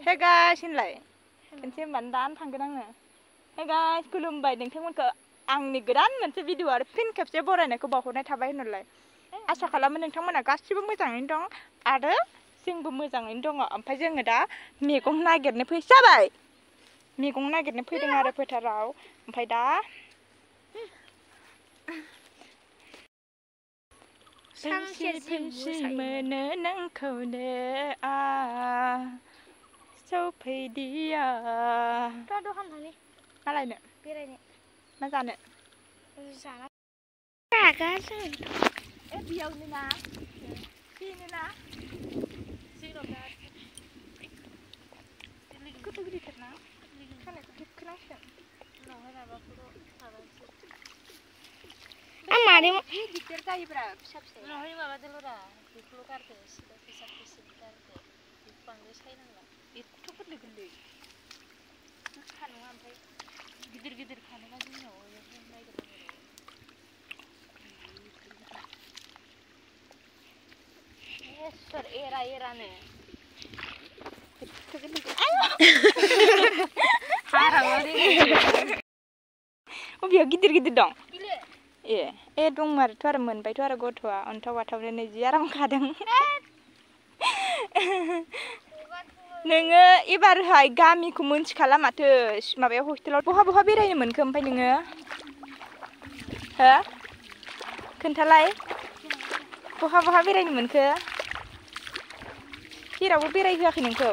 Hey guys, xin lại. Kenसे mandan थांगोन आङो. Hey guys, खुलुमबाय नोंथांमोनखौ आंनि गोदान मोनसे भिडिअ आरो फिन खेबसे बरायनायखौ बावहरनाय थाबाय होनलाय. आसा खालामो नोंथांमोना गासिबो मोजाङैनो दं आरो जोंबो मोजाङैनो दङ. ओमफ्राय जोङो दा मैगं नागिरनो जाबाय. मैगं नागिरनो फैदों आरो फोथाराव. ओमफ्राय दा फैसि मोनो नोंखौनो सफैदिया दखान थांनि मालायनो बेरायनो मा जानो जाना रागासो बेयावनो ना बेनो ना जेराव गोथौ गिदिर ना खानायखौ थिखोनांसिगोन उनावहाय माबाखौ आं माने गिदिर जायोब्रा फिसा फिसा उनावहाय माबादोल'रा बेखौल' गारदो सिदा फिसा फिसा गारदो बेखौ बांद्राय सायनांला एथ' गोरलै गोरलै गोखा नङा ओमफ्राय गिदिर गिदिर खानोबा जोंनाव नायगिरनांगौ सोर एरा एरानो अबेयाव गिदिर गिदिर दं ए दंमारोथ' आरो मोनबायथ' आरो गथ'आ अन्थाव बाथावनो नै जि आराम खादों नोङो एबारहाय गामिखौ मोनथिखाला माथो माबायाव हस्टेलाव बहा बहा बेरायनो मोनखो ओमफ्राय नोङो हो खोन्थालाय बहा बहा बेरायनो मोनखो जेरावबो बेरायहोआखै नोंखौ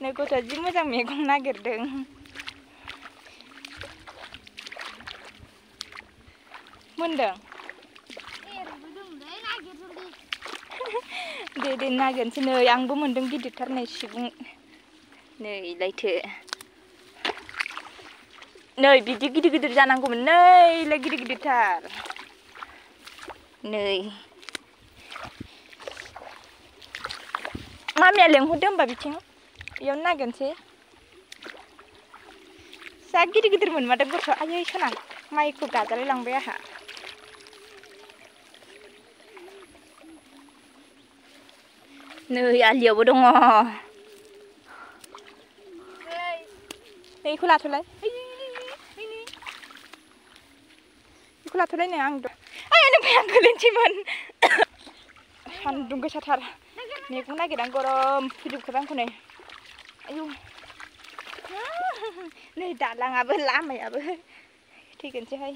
नै गथ'आ जि मोजां मैगं नागिरदों मोनदों दे नागिरनोसै नै आंबो मोनदों गिदिरथार नै सिबुं नै लायथो नै बिदि गिदिर गिदिर जानांगौमोन नैलाय गिदिर गिदिरथार नै मामिया लेंहरदो होमबा बिथिं बेयावनो नागिरनोसै जा गिदिर गिदिर मोनमारदों गथ' आयै सना माइखौ गाजालाय लांबाय आहा नै आलियावबो दङ बेखौ लाथ'लाय बेखौ लाथ'लाय नै आं आयै नों आं गोलैनोसैमोन सान्दुं गोसाथार मैगं नागिरनानै गरम फोजोबखाबाय आंखौ नै आयौ नै दालाङाबो लामायाबो थैगोनसैहाय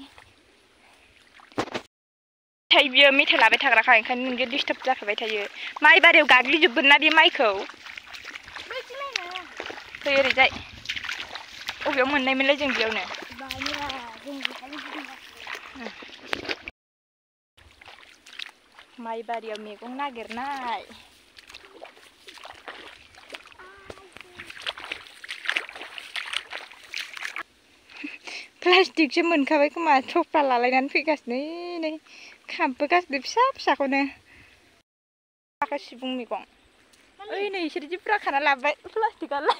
बियो मेथाइ लाबाय थाग्राखा ओंखायनो नोंजों डिस्टार्ब जाखाबाय थायो माइ बारियाव गाग्लिजोबगोन ना बे माइखौ फै ओरैजाय अबेयाव मोननायमोनलाय जों बेयावनो माइ बारियाव मैगं नागिरनाय प्लास्टिकसो मोनखाबाय खोमा थफ्ला लालायनानै फैगासिनो नै खाबबोगासिनो फिसा फिसाखौनो आखा सिबुं मैगं ओइ नै इसोर जि बुरजा खाना लाबोबाय प्लास्टिकआलाय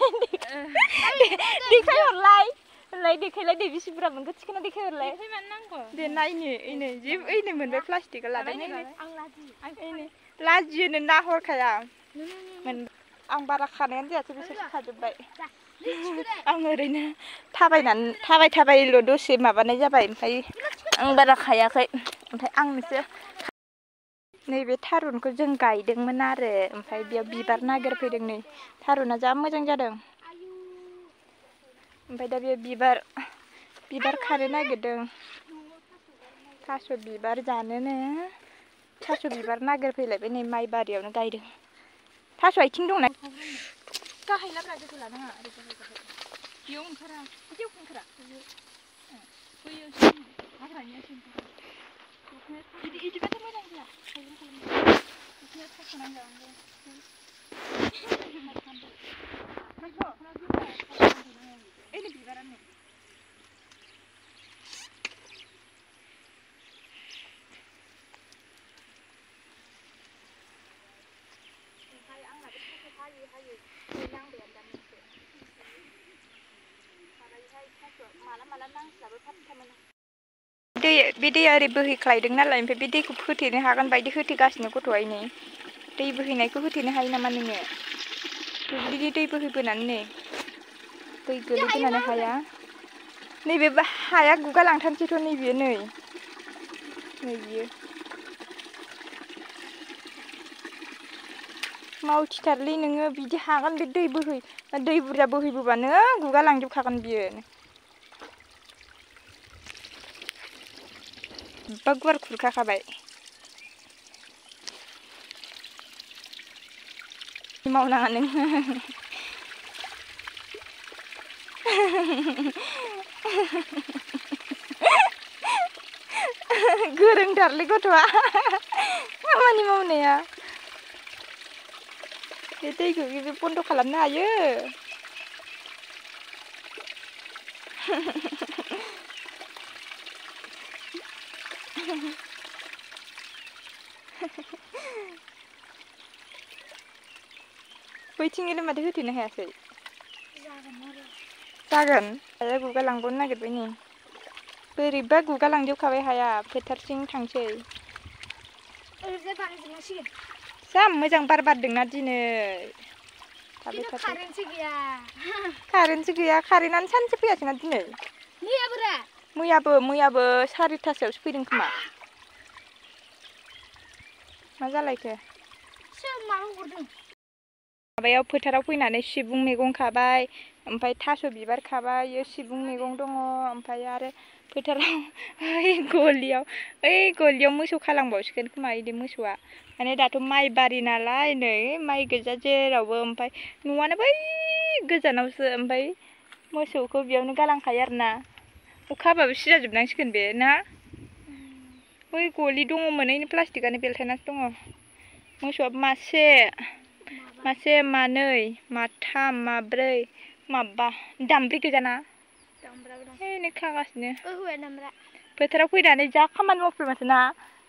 देखायहरलाय होनलाय देखायलाय दे बेसे बुरजा मोनखो थिखोना देखायहरलाय दे नायनो ओइनै जि ओइनै मोनबाय प्लास्टिकआ लादों लाजियोनो नाहरखाया आं बारा खानायानो जायासै बिसोरसो खाजोब्बाय आं ओरैनो थाबायल' दसे माबानाय जाबाय ओमफ्राय आं बारा खायाखै ओमफ्राय आंनोसो नैबे थारुनखौ जों गायदोंमोन आरो ओमफ्राय बेयाव बिबार नागिरफैदों नै थारुना जा मोजां जादों ओमफ्राय दा बे बिबार खानो नागिरदों थास' बिबार जानोनो थास' बिबार नागिरफैलायबाय नै माइ बारियावनो गायदों थास' आथिं दंना गाहायलाब्रा गोथौ लानाङा बेयाव ओंखारा बिदियाव ओंखारा बैयो हाग्रानियासो ओंखारो बिदिबाथ' मोजां जाया खायलें खायलें बिदिनो सायख'नांगौ ओइनै बिबारानो ओमफ्राय आंनाबो थास' हायै नांबायानो दा मोनसे माबायोहाय थास' माला नांस्लाबो फात्ता मोना बे दैया ओरै बोहैख्लायदों नालाय ओमफ्राय बे दैखौ होथेनो हागोन बायदि होथेगासिनो गथ'आ नै दै बोहैनायखौ होथेनो हायो नामा नोङो दुब्लिनि दै बोहैबोनानै नै दै गोलैबोनानै हाया नैबे हाया गुगालांथारसैथ' नैबे नै बियो मावथिथारलै नोङो बिदि हागोन बे दै बुरजा बोहैबोबानो गुगालांजोबखागोन बियो बा गुवार खुरखाखाबाय मावनाङा नोङो गोरोंथारलै गथ'आ खामानि मावनाया बे दैखौ बे बन्द' खालामनो हायो बैथिंनिलाय माथो होथेनो हायाखै जागोन हाया गुगालांबावनो नागिरबाय नै बोरैबा गुगालांजोबखाबाय हाया फोथारथिं थांसै जा मोजां बार बारदोंना दिनै कारेन्टसो गैया कारेन्टआनो सानसे फैयासैना दिनै मैयाबो 4:30 फैदों खोमा मा जालायखो माबायाव फोथाराव फैनानै सिबुं मैगं खाबाय ओमफ्राय थास' बिबार खाबाय सिबुं मैगं दङ ओमफ्राय आरो फोथाराव गलियाव मोसौ खालांबावसिगोन खोमा इदि मोसौआ माने दाथ' माइ बारि नालाय नै माइ गोजा जेरावबो ओमफ्राय न'आनो बै गोजानावसो ओमफ्राय मोसौखौ बेयावनो गालांखायो आरोना अखा हाबाबो सिजाजोबनांसिगोन बे ना बै गलि दङमोन ओइनो प्लास्टिकआनो बेलथायनासो दङ मोसौआबो मासे मानै माथाम माब्रै माबा दामब्रि गोजाना ओइनो खागासिनो फोथाराव फैनानै जा खामानि मावफैबाय माथो ना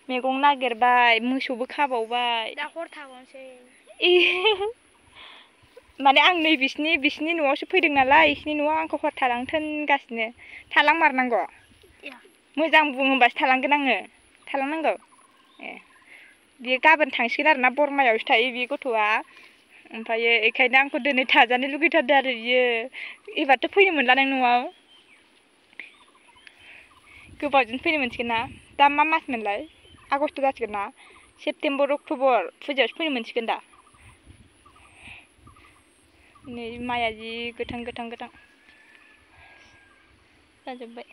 मैगं नागिरबाय मोसौबो खाबावबाय दा हर थाबावनोसै माने आं नै बिसिनि न'आवसो फैदों नालाय बिसिनि न'आव आंखौ हर थालां थोनगासिनो थालांमारनांगौ मोजां बुङोबासो थालांगोन आङो थालांनांगौ ए बियो गाबोन थांसिगोन आरोना बरमायावसो थायो बे गथ'आ ओमफ्रायो बेखायनो आंखौ दिनै थाजानो लुगैथारदों आरो बियो एबारथ' फैनो मोनला नों न'आव गोबावजों फैनो मोनसिगोन ना दा मा मास मोनलाय आगस्ट जासिगोन ना सेप्तेम्बर अक्ट'बर फुजायावसो फैनो मोनसिगोन दा नै माइया जि गोथां जाजोब्बाय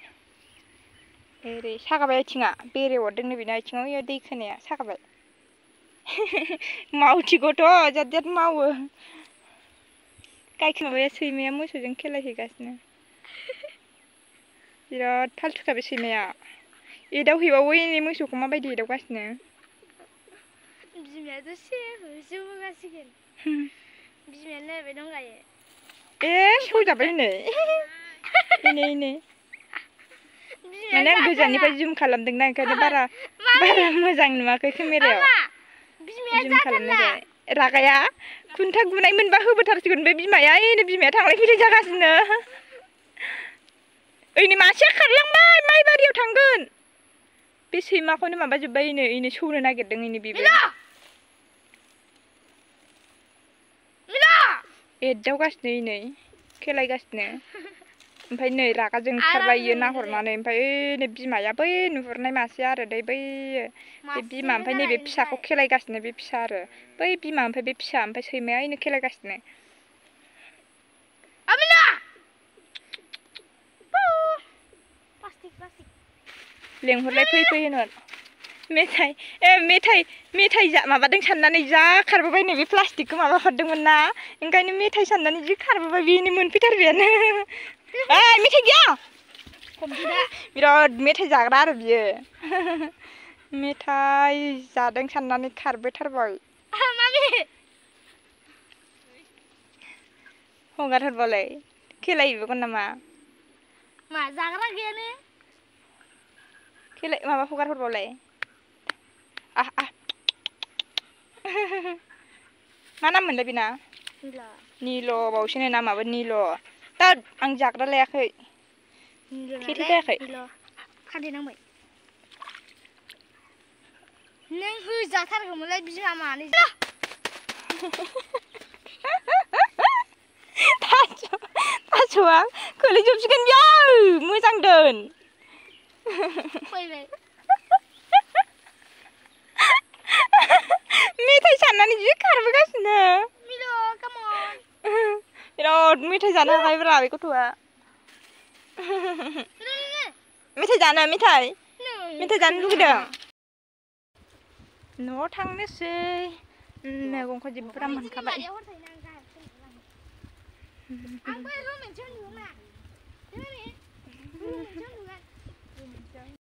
ओरै सागाबाय आथिङा बेरे अरदों नै बेना आथिङाव इयाव दै खोनाया सागाबाय मावथिगौथ' जाद मावो गायखेर माबाया सैमाया मोसौजों खेलायहैगासिनो बिराद फालथुखा बे सैमाया एदावहैबावो नै मोसौखौ माबायदि एदावगासिनो बिमायाथ' होसोबोगासिगोन बिमाया नैबे दंलायो सौजाबाय नै माने आं गोजाननिफ्राय जुम खालामदोंना ओंखायनो बारा मोजां नुवाखै केमेरायाव जुम खालामनायखाय रागाया खुन्था गुनाय मोनबा होबोथारसिगोन बे बिमाया ओइनो बिमाया थांलाय फैलाय जागासिनो ओइनै मासेया खारलांबाय माइ बारियाव थांगोन बे सैमाखौनो माबाजोब्बाय इनो सौनो नागिरदों इनो बेबो एदावगासिनो इनै खेलायगासिनो ओमफ्राय नै रागा जोंथारबाय इयो नाहरनानै ओमफ्राय ओइनो बिमाया बै नुहुरनाय मासेया आरो दै बैयो बे बिमा ओमफ्राय नैबे फिसाखौ खेलायगासिनो बे फिसा आरो बै बिमा ओमफ्राय बे फिसा ओमफ्राय सैमाया इनो खेलायगासिनो लेंहरलाय फै होनहर मेथाइ माबादों साननानै जा खारबोबाय नै बे प्लास्टिकखौ माबा हरदोंमोन ना ओंखायनो मेथाइ साननानै जि खारबोबाय बेनो मोनफैथारबायानो मेथाइ गैया बिराद मेथाइ जाग्रा आरो बियो मेथाइ जादों साननानै खारबोथारबाय हगार हरबालाय खेलायहैबावगोन नामा मा जाग्रा गैयानो माबा हगार हरबावलाय मा नाम मोनलाय बेना निल' बावसोनो नामाबो निल' दा आं जाग्रा लायाखै थेथे जायाखै खान्देनांबाय नों होजाथारगौमोनलाय बिमा मानै गथ'आ खोलैजोबसिगोन बियो मोजां दोन फैबाय मेथाइ साननानै जि खारबोगासिनो मिलु कामन बिराद मेथाइ जानो हाखायोब्रा बे गथ'आ मेथाइ जानो मेथाइ जानो लुगैदों न'आव थांनोसै मैगंखौ जि बुरजा मोनखाबाय आंबो रुम मोनसे उन्दुगोन ना